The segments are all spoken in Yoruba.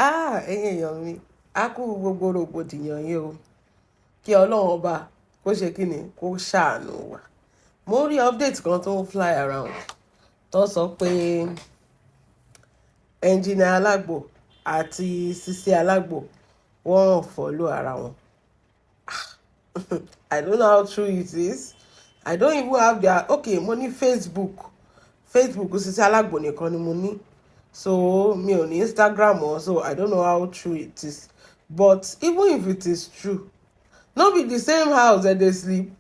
Ah, ẹ̀yin èèyàn mi, a kú gbogbo rògbòdìyàn yìí o. Kí Ọlọ́run Ọba kó ṣe kí ni, kó ṣàánú wa. Mo rí update kan tó ń fly around tó sọ pé Engineer Alágbo àti Sisi Alágbo, wọ́n follow ara wọn. I don't know how true it is. I don't even have their, okay, mo ní Facebook. Facebook Sisi Alágbo nìkan ni mo ní. So mi ò ní Instagram also. I don't know how true it is. But even if it is true, no be the same house dem dey sleep.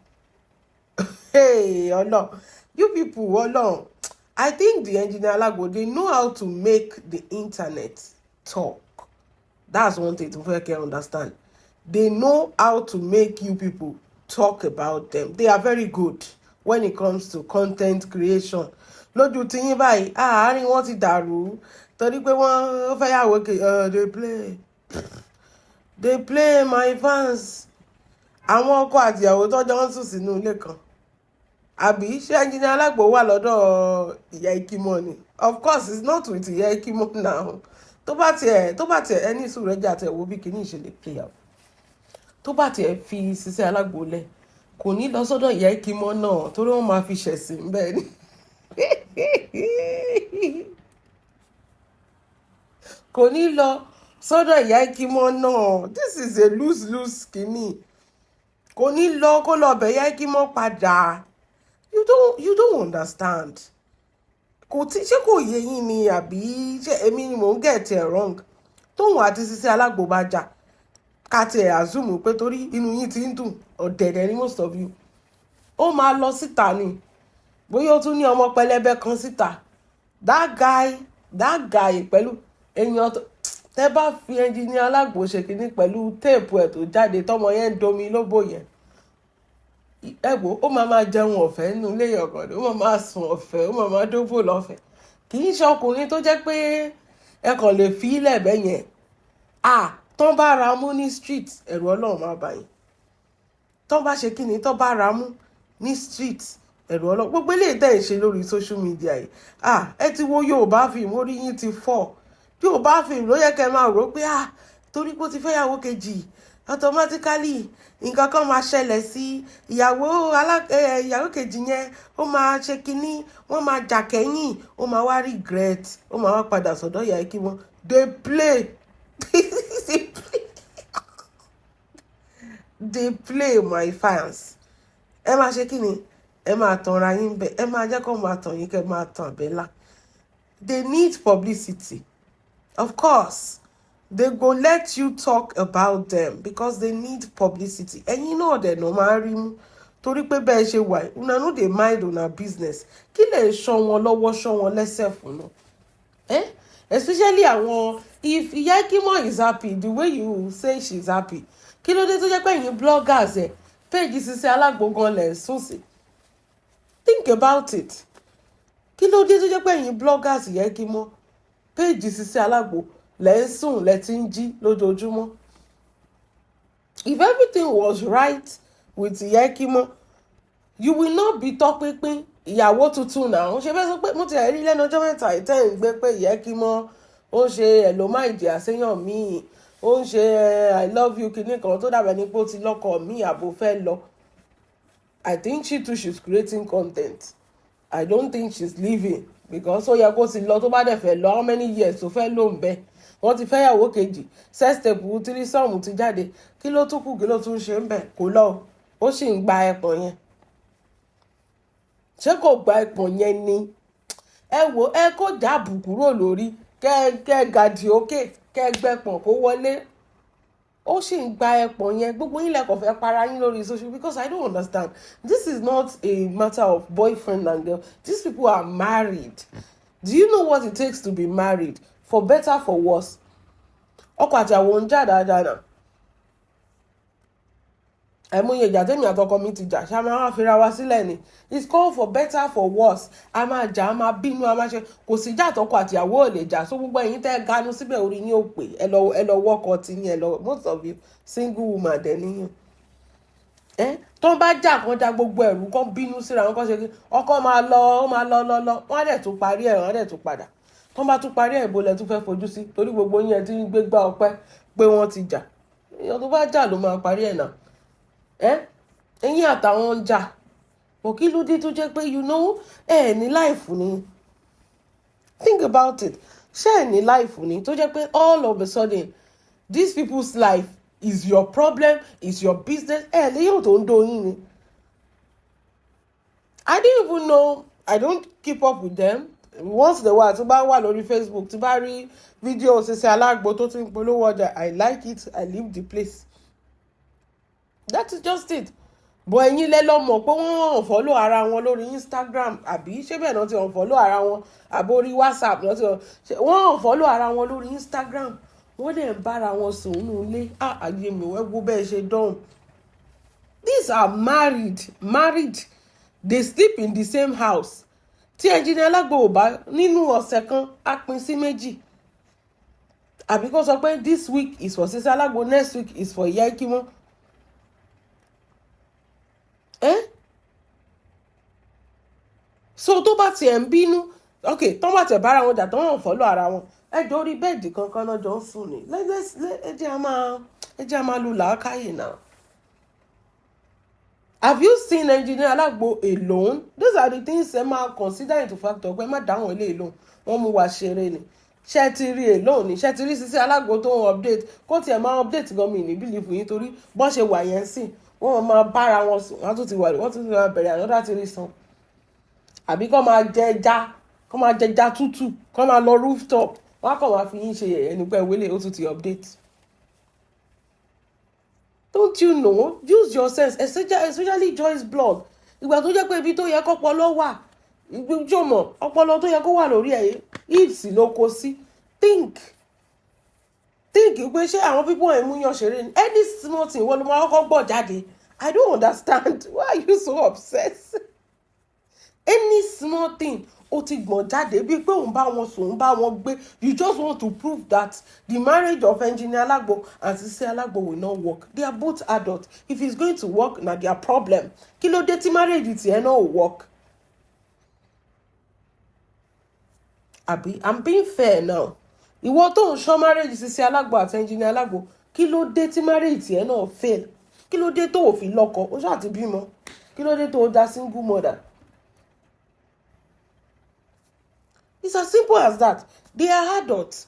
Hey, Ọlọ́run, you people, Ọlọ́run. I think the Engineer Alagbo, they know how to make the internet talk. That's one thing to fẹ́ kẹ́ understand. They know how to make you people talk about them. They are very good when it comes to content creation. Lójú tiyín báyìí, àárín wọn ti dàrú torí pé wọ́n fẹ́ yàwó kè. Dey play, dey play, my fans. Àwọn ọkọ àtìyàwó tọ́jọ́ ń sùn sínú ilé kan, àbí ṣé Engineer Alágbo wà lọ́dọ̀ ìyá Ikímọ́ ni? Of course it's not with ìyá Ikímọ́ now. Tó bá tiẹ̀ ẹni sùúrù, ẹjà tẹ̀ wo bí kìíní ìṣẹ̀lẹ̀ play out. Tó bá tiẹ̀ fi Sisi Alágbo lẹ̀, kò ní lọ sọ́dọ̀ ìyá Ikímọ́ náà torí wọ́n máa fi ṣẹ̀sìn bẹ́ẹ̀ ni. Kò ní lọ sọ́dọ̀ ìyá Ikímọ́ náà. This is a lose lose kìíní. Kò ní lọ kó lọ bẹ̀ ìyá Ikímọ́ padà. You don't understand. Kò tí ṣé kò yé yín ni, àbí ṣé èmi ni mò ń get it wrong? Tóun àti Sisi Alágbo bá jà, ká tiẹ̀ assume pé torí inú yín ti ń dùn, ọ̀dẹ̀dẹ̀ ni most of you, ó máa lọ síta ni. Bóyá ó tún ní ọmọ pẹlẹbẹ kan síta. That guy pẹ̀lú èèyàn tẹ́ bá fi Engineer Alágbo ṣe kínní pẹ̀lú tape ẹ̀ tó jáde, tọmọ yẹn ń domi lóbò yẹn, ẹ wo, ó máa máa jẹun ọ̀fẹ́ nínú ilé ọ̀gàn ni, ó máa máa sùn ọ̀fẹ́, ó máa máa dóbò lọ́fẹ̀ẹ́. Kì í ṣe ọkùnrin tó jẹ́ pé ẹ kàn lè fi ilẹ̀ bẹ́ẹ̀ yẹn. À tán bá ra mú ní street, ẹ̀rù Ọlọ́run máa bà yín. Tán bá ṣe kí ni, tán bá ra mú ní street, ẹ̀rù Ọlọ́run. Gbogbo eléyìí tẹ̀ ń ṣe lórí social media yìí, ah, ẹ ti wo Yorùbá fíìmù, orí yín ti fọ́. Yorùbá fíìmù ló yẹ kẹ́ máa rò pé, ah, torí pé ó ti fẹ́ yàwó kejì, automatically nǹkan kan máa ṣẹlẹ̀ sí ìyàwó alá ìyàwó kejì yẹn, ó máa ṣe kinní, wọ́n máa jà kẹ́yìn, ó máa wá regret, ó máa wá padà sọ̀dọ̀ ìyá kí wọ́n. Dey play, dey play, dey play, my fans. Ẹ máa ṣe kíni, ẹ máa tanra yín bẹ́ẹ̀, ẹ máa jẹ́ kó máa tàn yín, kẹ́ máa tàn bẹ́là. They need publicity. Of course they go let you talk about them because they need publicity. Ẹ̀yin náà dẹ̀ náà máa rí mú torí pé bẹ́ẹ̀ ṣe wà, una no dey mind una business. Kí lè ṣọ́ wọn lọ́wọ́, ṣọ́ wọn lẹ́sẹ̀ fún náà, eh? Especially àwọn, if Ìyá Ikimo is happy the way you say she's happy, kí ló dé tó jẹ́ pé ẹ̀yin bloggers, ẹ̀ page Sisi Alágbo gan lẹ̀ ń sùn sí? Think about it. Kí ló dé tó jẹ́ pé ẹ̀yin bloggers Ìyá Ikimo, page Sisi Alágbo lẹ̀ ń sùn, lẹ̀ ti ń jí lójoojúmọ́? If everything was right with Ìyá Ikimo, you will not be tọpinpin ìyàwó tuntun náà. Ṣe fẹ́ sọ pé mo ti rí lẹ́nu ọjọ́ mẹ́ta ìtẹ́ ń gbé pé Ìyá Ikimo ó ń ṣe hello my dear séyàn míì, ó ń ṣe "I love you" kinní kan tó dàbẹ̀ ní pé ó ti lọ́kọ míì àbò fẹ́ lọ. I think she too, she's creating content. I don't think she's leaving because ó yẹ kó ti lọ. Tó bá dẹ̀ fẹ́ lọ, how many years tó fẹ́ lò ń bẹ? Wọ́n ti fẹ́yàwó kejì, sex tape threesome ti jáde. Kí ló tún kù? Kí ló tún ṣe ń bẹ̀? Kò lọ, ó sì ń gba ẹpọ̀n yẹn. Ṣé kò gba ẹpọ̀n yẹn ni? Ẹ wo, ẹ kó jáàbù kúrò lórí, kẹ kẹ gàdí òkè, kẹ gbẹpọ̀n kó wọlé. Ó sì ń gba ẹpọ̀n yẹn. Gbogbo yín lẹ́kọ̀ọ́ fẹ́ para yín lórí social because I don't understand. This is not a matter of boyfriend and girl. These people are married. Do you know what it takes to be married? For better, for worse, ọkọ àti àwọn ń jà dáadáa náà. Àìmọye ìjà tèmi àtọkọ mi ti jà, ṣá máa wá fira wa sílẹ̀ ni? It's called for better, for worse. A máa jà, a máa bínú, a máa ṣe. Kò sí ìjà tọkọ àtìyàwó ò lè jà. So gbogbo ẹ̀yin tẹ́ ganu síbẹ̀, orí yín ò pé. Ẹ lọ, ẹ lọ wọ́kọ tí yín, ẹ lọ. Most of you, single woman dẹ̀ níyàn ẹ. Tó ń bá jà, kán já gbogbo ẹ̀rù, kán bínú síra wọn, kán ṣe kí ọkọ máa lọ, ó máa lọ lọ lọ, wọ́n á dẹ̀ tún parí ẹ̀, wọ́n á dẹ̀ tún padà. Tán bá tún parí ẹ̀, ibo lẹ tún fẹ́ fojú sí? Torí gbogbo yín ẹ ti ń gbé gbá ọpẹ́ pé wọ́n ti jà. Èèyàn tó bá jà ló máa parí ẹ̀ náà. Ẹ́ ẹ̀yin àtàwọn ń jà. But kí ló dé tó jẹ́ pé ẹ ní life ni? Think about it. Ṣé ẹ ní life ni tó jẹ́ pé all of a sudden these people's life is your problem, is your business? Ẹ léyìn tó ń do yín ni. I didn't even know. I don't keep up with them. Once in a while, tí bá wà lórí Facebook, tí bá rí fídíò Sisi Alágbo tó ti ń polówó ọjà, I like it, I leave the place. That is just it. But ẹ̀yin lẹ lọ mọ̀ pé wọ́n unfollow ara wọn lórí Instagram, àbí ṣé bẹ́ẹ̀ náà ti unfollow ara wọn, àbí orí WhatsApp náà ti wọ́n unfollow ara wọn lórí Instagram? Wọ́n dẹ̀ ń bára wọn sùn nínú ilé. Ah, ayé mi, wẹ́ gbó bẹ́ẹ̀ ṣe dán. These are married, married. They sleep in the same house. Tí Engineer Alágbo ò bá nínú ọ̀sẹ̀ kan, á pín sí méjì, àbí kó sọ pé this week is for Sisi Alágbo, next week is for Ìyá Ikímọ́. Eh? So tó bá tiẹ̀ ń bínú, ok, tó bá tiẹ̀ bára wọn jà, tó wọ́n follow ara wọn, ẹ jọ orí bed kankan náà jọ ń sùn ni. Ẹ jẹ́ a máa lu làákàyè náà. Have you seen Engineer Alágbo alone? These are the things ẹ máa consider into factor pé má dáhùn eléyìí lóhùn, wọ́n mú wa ṣeré ni. Ṣé ti rí alone ni? Ṣé ti rí Sisi Alágbo tó ń update? Kó tiẹ̀ máa update gan, mi ní believe yín, torí bọ́n ṣe wà yẹn sìn, wọ́n máa bára wọn sùn, wọ́n tún ti wà, wọ́n tún ti máa bẹ̀rẹ̀ another threesome, àbí kọ́ máa jẹ ẹja, kọ́ máa jẹ ẹja tútù, kọ́ máa lọ rooftop. Wọ́n á kàn máa fi yín ṣe yẹ̀yẹ́ nípa ìwélé, ó tún ti update. Don't you know? Use your sense, especially Joyce blog. Ìgbà tó jẹ́ pé ibi tó yẹ kọ́pọlọ wà, ìjọmọ̀ ọpọlọ tó yẹ kó wà lórí ẹ̀, hips ló kó sí. Think, think pé ṣé àwọn people ẹ̀ mú yàn ṣeré ni? Any small thing, wọ́n ló máa kọ́kọ́ gbọ́ jáde. I don't understand why are you so obsessed. Any small thing, ó ti gbọ̀n jáde bíi pé òun bá wọn sùn, òun bá wọn gbé. You just want to prove that the marriage of Engineer Alagbo and Sisi Alagbo will not work. They are both adults. If it's going to work, na their problem. Kí ló dé tí marriage tiẹ̀ náà ò work? Àbí I'm being fair now? Ìwọ tó ń ṣọ́ marriage Sisi Alagbo àti Engineer Alagbo, kí ló dé tí marriage tiẹ̀ náà fail? Kí ló dé tó ò fi lọ́kọ? Ó ṣáà ti bímọ. Kí ló dé tó o dá single mother? It's as simple as that. They are adults.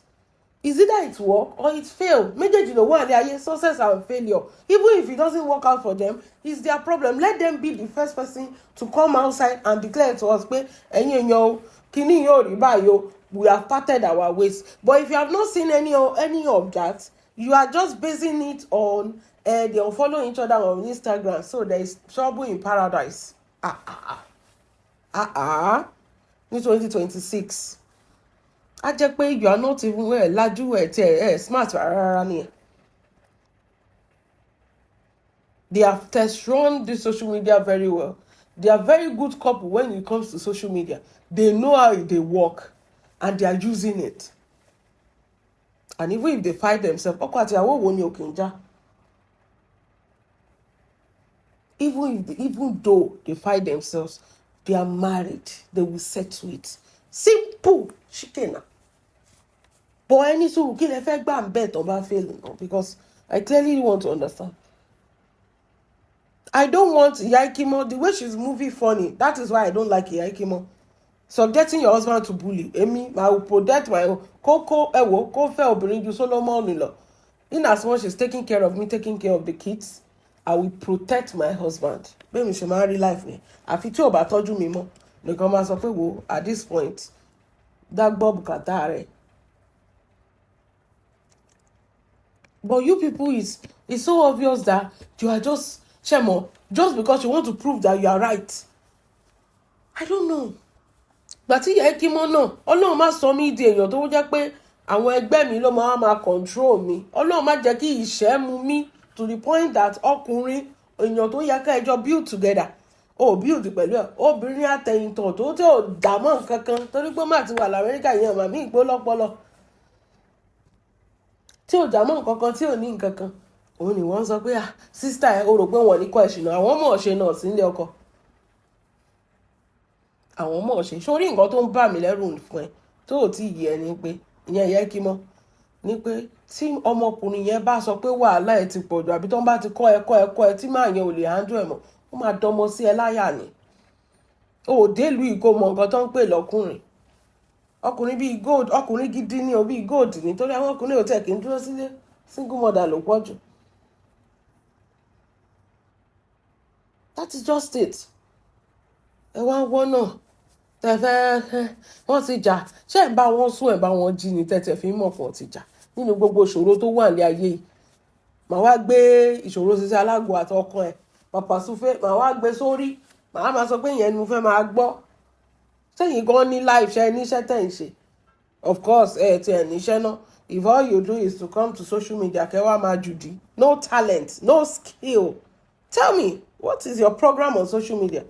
Is either it work or it fail. Méjèèjì ló wà ní ayé, success and failure. Even if it doesn't work out for them, it's their problem. Let them be the first person to come outside and declare to us pé ẹ̀yin èèyàn o, kíní yóò rí báyìí o, we have parted our ways. But if you have not seen any of that, you are just basing it on they unfollow each other on Instagram, so there is trouble in paradise. Ah ah ah ah ah, ní 2026, á jẹ́ pé you are not even well lajú ẹ̀ tí ẹ̀ smart rárá rárá nìyẹn. They have test run this social media very well. They are very good couple when it comes to social media. They know how they work and they are using it. And even if they fight themselves, ọkọ àti ìyàwó wo ni òkè ń já? Even though they fight themselves, they are married. They will settle it. Simple. Shikena. But ẹni sùúrù, kí lẹ fẹ́ gbà ń bẹ̀ tó bá fail náà? Because I clearly want to understand. I don't want Iya Ikimo the way she's moving funny. That is why I don't like Iya Ikimo. Subjecting your husband to bully. Èmi, I will protect my own. Kókó ẹ wò, kó fẹ́ obìnrin ju Solomon lọ. In as much as taking care of me, taking care of the kids, I will protect my husband. Bẹ́ẹ̀ mi ṣe máa ń rí life ni. Àfi tí ò bá tọ́jú mi mọ́, nìkan máa sọ pé wo, at this point, dá gbọ́ bùkátà rẹ̀. But you people, it's so obvious that you are just ṣe, just because you want to prove that you are right. I don't know. Gbà tí Ìyá Ikímọ́ náà, Ọlọ́run má sọ mí di èèyàn tó jẹ́ pé àwọn ẹgbẹ́ mi ló máa máa control mi. Ọlọ́run má jẹ́ kí ìṣẹ́ mu mí to the point that ọkùnrin èèyàn tó yẹ ká ẹjọ́ build together, ó build pẹ̀lú ẹ̀, obìnrin àtẹ̀yìntàn tó tí ò dààmú nǹkan kan, torí pé má ti wà l'Amẹ́ríkà yẹn, màmí ìgbó lọ́pọlọ, tí ò dààmú nǹkan kan, tí ò ní nǹkan kan, òun ni wọ́n sọ pé, ah, sister ẹ̀, o rò pé wọ́n ní kọ́ ẹ̀ṣìn náà, àwọn mọ̀ ṣe náà sí ilé ọkọ, àwọn mọ̀ ṣe. Sórí nǹkan tó ń bà mí lẹ́rù fún ẹ, Tó ò tí ì yẹ ni pé ìyẹn yẹ kí mọ́ ni pé tí ọmọkùnrin yẹn bá sọ pé wàhálà ẹ ti pọ̀ jù, àbí tó ń bá ti kọ́ ẹ, kọ́ ẹ, kọ́ ẹ, tí máa yẹn ò lè handle ẹ̀ mọ́, ó máa dánmọ́ sí ẹ láyà ni. O ò délùú yìí kó mọ nǹkan tó ń pè lọ́kùnrin. Ọkùnrin bíi gold, ọkùnrin gidi ní o, bíi gold, nítorí àwọn ọkùnrin ò tẹ̀ kí n dúró sílé. Single mother ló pọ̀ jù. That is just it. Ẹ wá ń wọ́nà tẹ fẹ́ wọ́n ti jà. Ṣé ẹ̀ ń bá wọn sún, ẹ̀ bá wọn jí ni tẹ̀tẹ̀ fi ń mọ̀ fún ọ ti jà? Nínú gbogbo ìṣòro tó wà ní ayé yìí, màá wá gbé ìṣòro Sisi Alágbo àti ọkọ ẹ̀, Pàpà Súfé, màá wá gbé sórí, màá máa sọ pé ìyẹn ni mo fẹ́ máa gbọ́. Sẹ́yìn gan ní life ṣe níṣẹ́ tẹ̀ ń ṣe? Of course, ẹ ti ẹ̀ níṣẹ́ náà. If all you do is to come to social media, kẹ́ wá máa jùdí, no talent, no skill, tell me, what is your program on social media?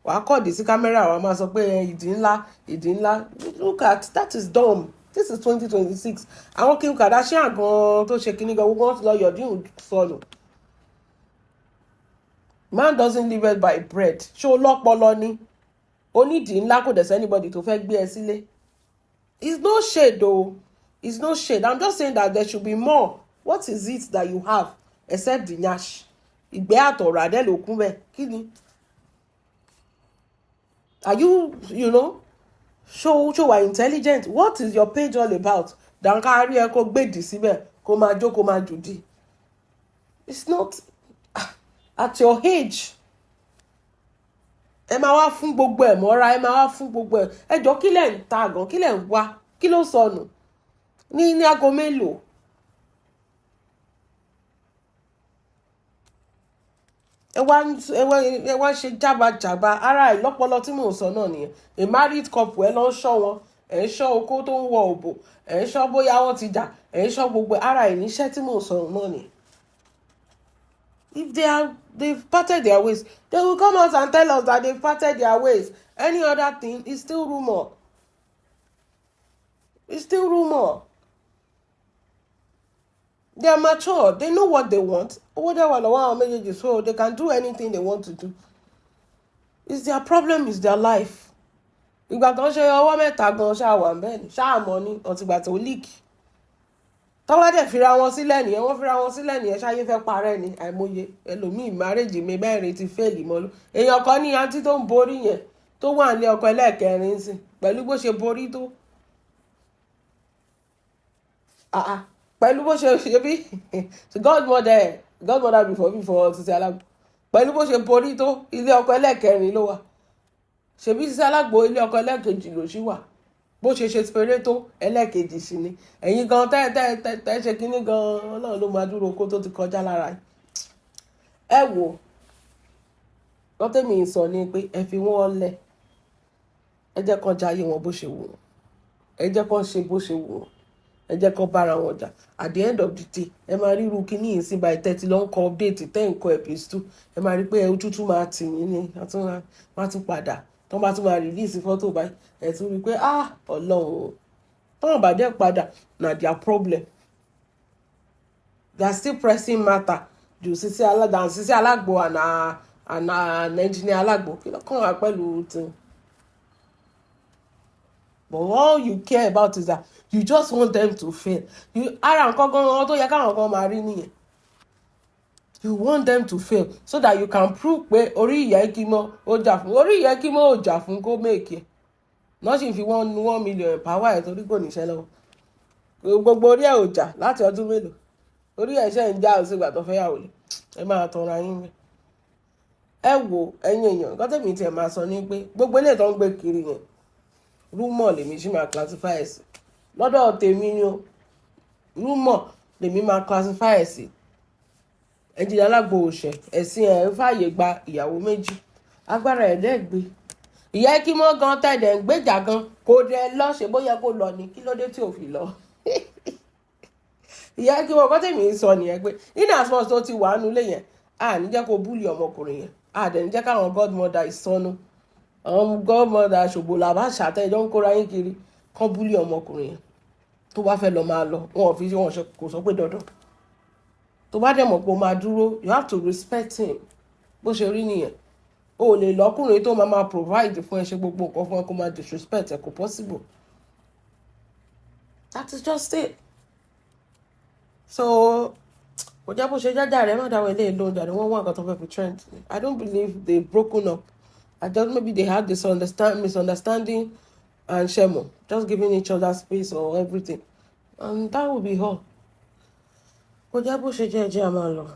Wàá kọ́ọ̀dì sí camera, wàá máa sọ pé ìdí ńlá, ìdí ńlá. Look at that, is dumb. This is 2026. Àwọn Kim Kardashian gan tó ṣe kíní gan, gbogbo wọn ti lọ yọ̀dí sọnù. Man doesn't live it by bread. Ṣé o lọ́pọlọ ni? Onídìí ńlá, kò dẹ̀ sí anybody tó fẹ́ gbé ẹ sílé. It's no shade o, it's no shade. I'm just saying that there should be more. What is it that you have except the nyash? Ìgbẹ́ àtọ̀rọ̀ adẹ́ ló kún bẹ́ẹ̀. Kí ni? Are you you know show show are intelligent? What is your page all about? Dànká rí ẹ kó gbèdì síbẹ̀, kó máa jó, kó máa jùdí. It's not at your age. Ẹ máa wá fún gbogbo ẹ̀ mọ́ra, ẹ máa wá fún gbogbo ẹ̀. Ẹ jọ, kí lẹ̀ ń ta gan? Kí lẹ̀ ń wá? Kí ló sọnù ní aago mélòó? Ẹ wá ṣe jábàjábà ara ẹ lọ́pọlọ. Tí mò ń sọ náà nìyẹn. A married couple, ẹ lọ ń ṣọ́ wọn, ẹ ń ṣọ́ okó tó ń wọ òbò, ẹ ń ṣọ́ bóyá wọ́n ti jà, ẹ ń ṣọ́ gbogbo ara ẹ níṣẹ́. Tí mò ń sọ náà nìyẹn. If they've parted their ways, they will come out and tell us that they've parted their ways. Any other thing is still rumour. It's still rumour. They are mature, they know what they want. Owó dẹ̀ wà lọ́wọ́ àwọn méjèèjì, so they can do anything they want to do. It's their problem, it's their life. Ìgbà tó ń ṣe ọwọ́ mẹ́ta gan, ṣáà wà ń bẹ́ẹ̀ ni, ṣáà mọ́ ni ọ̀tìgbà tó leak. Tọ́wọ́ dẹ̀ fira wọn sílẹ̀ nìyẹn, wọ́n fira wọn sílẹ̀ nìyẹn. Ṣáyé fẹ́ parẹ́ ni? Àìmọye ẹlòmíì, marriage mi mẹ́rin ti fail mọ́ ló. Èèyàn kan ní àǹtí tó ń borí yẹn, tó wà ní ọkọ ẹlẹ́ẹ̀kẹrin sí, pẹ̀lú bó ṣe borí tó, ah ah, pẹ̀lú bó ṣe ṣe bí godmother, godmother before Sisi Alágbo, pẹ̀lú bó ṣe borí tó, ilé ọkọ ẹlẹ́ẹ̀kẹrin ló wà. Ṣebí Sisi Alágbo, ilé ọkọ ẹlẹ́ẹ̀kejì ló ṣì wà. Bó ṣe ṣe péré tó, ẹlẹ́ẹ̀kejì sí ni. Ẹ̀yin gan tẹ́ tẹ́ tẹ́ tẹ́ ṣe kínní gan, Ọlọ́run ló máa dúró kó tó ti kọjá lára yìí. Ẹ wò lọ́tẹ̀mí sọ ni pé ẹ fi wọ́n lẹ̀, ẹ jẹ́ kán jayé wọn bó ṣe wù wọ́n, ẹ jẹ́ kán ṣe bó ṣe wù wọ́n, ẹ jẹ́ kán bára wọn jà. At the end of the day, ẹ máa rí irú kíní yìí sí by 30 ló ń kọ update tẹ́ ń kọ epistle. Ẹ máa rí pé ojú tún máa tì yín ni, wọ́n á tún padà tó bá tún máa release fọ́tò báyìí. Ẹ tún rí i pé, ah, Ọlọ́run o. Tọ́wọ́n bá dẹ́ padà, na their problem. They are still pressing matter ju Sisi Alágbo, Sisi Alágbo and engineer Alágbo. Kí ló kàn wá pẹ̀lú tiwọn? But all you care about is that you just want them to fail. You ara nǹkan gan-an tó yẹ káwọn kan máa rí nìyẹn. You want them to fail so that you can prove pé orí ìyá Ikimọ ó jà fún, orí ìyá Ikimọ ó jà fún kó make ẹ̀ náà sì fi 1.1 million empower ẹ̀, torí kò níṣẹ́ lọ́wọ́. Gbogbo orí ẹ̀ ò jà láti ọdún mélòó? Orí ẹ̀ ṣe ń já òsì ìgbà tó fẹ́ yàwó lé. Ẹ máa tọra yín mẹ́. Ẹ wo, ẹ̀yin èèyàn, nǹkan tẹ̀mí tiẹ̀ máa sọ ni pé gbogbo eléyìí tó ń gbé kiri yẹn, rumour lèmi ṣì máa classify ẹ̀ sí lọ́dọ̀ tèmi ni o. Rumour lèmi máa classify ẹ̀ sí. Ẹnjìnìá Alágbo òṣè, ẹ̀sìn ẹ̀ fààyè gba ìyàwó méjì, agbára ẹ̀ dẹ́ gbé. Ìyá Ikimọ gan tẹ̀dẹ̀ ń gbèjà gan, kò dẹ̀ lọ ṣe bóyá kó lọ ni. Kí ló dé tí ò fi lọ? Ìyá Ikimọ, kọ́ tèmi ń sọ nìyẹn pé in as much tó ti wà nulẹ̀ yẹn, a ní jẹ́ kó bully ọmọkùnrin yẹn, a dẹ̀ ní jẹ́ káwọn godmother ìsọnù, àwọn godmother ṣògbò làbá ṣàtẹ̀jọ́ ń kóra yín kiri, kán bully ọmọkùnrin yẹn. Tó bá fẹ́ lọ, máa lọ. Wọn ò fi wọn kò sọ pé dandan. Tó bá dẹ̀ mọ̀ pé o máa dúró, you have to respect him. Bó ṣe rí nìyẹn. O ò lè lọ́kùnrin tó máa máa provide fún ẹ, ṣe gbogbo nǹkan fún ẹ, kó máa disrespect ẹ. Kò possible. That is just it. So kò jẹ́ bó ṣe jájà rẹ̀, má dáwọ́ ilé ìlú ọjà ni wọ́n wá nǹkan tó fẹ́ fi trend. I don't believe they broken up. I just, maybe they had this misunderstanding and shemo, just giving each other space or everything, and that will be all. Kò jẹ́ bó ṣe jẹ́, ẹjẹ́ a máa lọ.